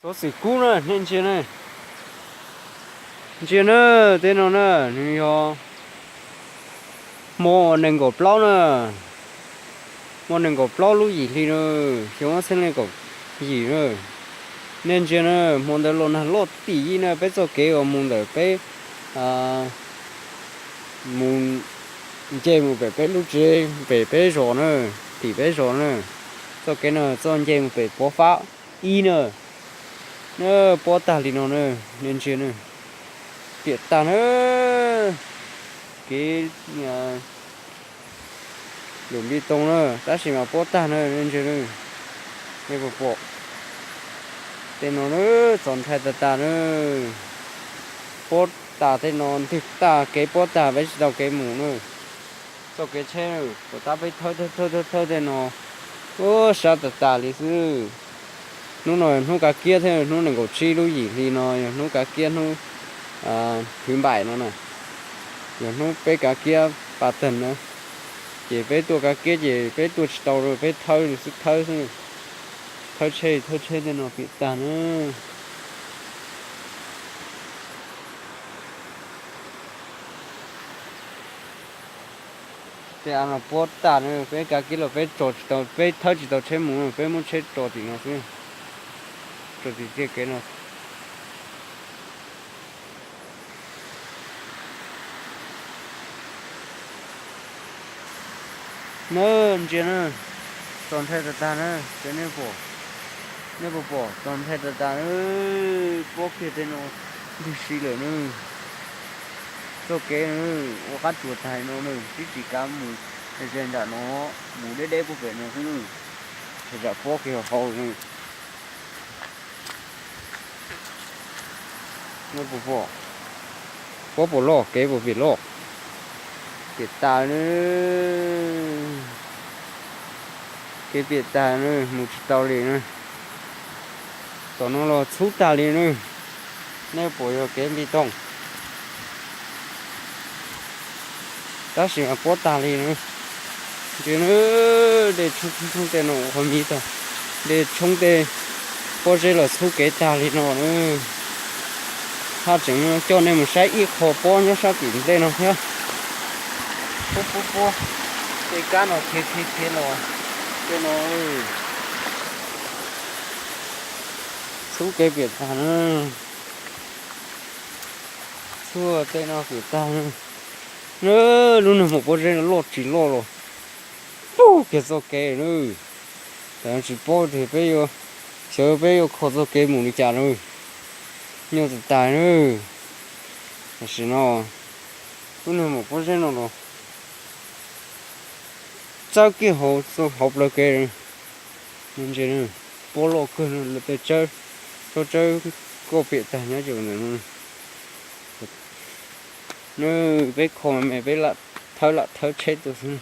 Xov xwm kub na, nej ntsia na, ntsia na, tej no na, nws yog hmo nees nkaum plaub na, hmo nees nkaum plaub lub yim hli na, xyoo ob txhiab nees nkaum yim na. Nej ntsia na, hmo ntawd los nag loj tim yij na, peb txoj kev uas mus ntawm peb mus nce mus pem peb lub tsev, pem peb zos na, tim peb zos na. Txoj kev no txoj nce mus pem Pov Fab ib na, na, pob tag li no na, nej ntsia na, piam tag na, kev lum npi too na, tab sis mas pob tag na, nej ntsia na, nej puas pom, tej no na, txaus ntshai tas tas na, pob tas tej no ntwg tag, kev pob tag peb tsis tau kev mus na. Txoj kev tsheb puas tab peb thawb thawb thawb thawb tej no, ua sab tas tas li xwb. Hnub no yog hnub kav kiab thiab, hnub nees nkaum tsib lub yim hli no yog hnub kav kiab, hnub thứ bảy no na, yog hnub peb kav kiab pa tag na. Ces peb tuaj kav kiab ces peb tuaj tsis tau, peb thawb li xwb, thawb xwb, thawb tsheb, thawb tsheb tej no piam tag na. Tej av no pob tag na, peb kav kiab los peb tso tsis tau, peb thawb tsis tau tsheb mus, peb muab tsheb tso tim no xwb, tso tim tiaj kev no. Na, ntsia na, txaus ntshai tas tas na, nej puas pom, txaus ntshai tas tas na, pob kiag tej no ntwg si lawm na. Txoj kev ua qab tsuas tag no na, twb tsis kav mus ze nram no, mus deb deb puag pem no xwb na, tsam pob kiag hauv na. Pob puas loj, kev puas piam loj? Piam tas na, kev piam tag na, mus tsis tau li na. Tom no los txhub tag li na, nej puas yog kev npi toog? Tab sis mas pob tag li na. Ntsia na, dej tshoob tej no ua qhov miv tag, dej tshoob tej pob zeb los txhub kev tag li no na. Haj tseem coj nej mus saib ib qho pob nyob sab tim ntej no thiab. Pob pob pob, tej kab no khiav khiav khiav los tej no, txhub kev piam tag na. Txhub tej no piam tag na. Lub niag maum pob zeb no loj tsis loj los puag kiag txoj kev na. Tam tsis paub tias peb yuav, xyov peb yuav kho txoj kev mus li cas na. Nyuaj tas tas na. Tam sim no lub niag maum pob zeb no los txawb kiag hauv, hauv plawv kev. Ntsia, pob loj kawg, lawv tej tsawb, tsob tsawb kuj piam tag nyob ntawm no. Peb kho me me peb lam thawb, lam thawb tsheb tuaj xwb.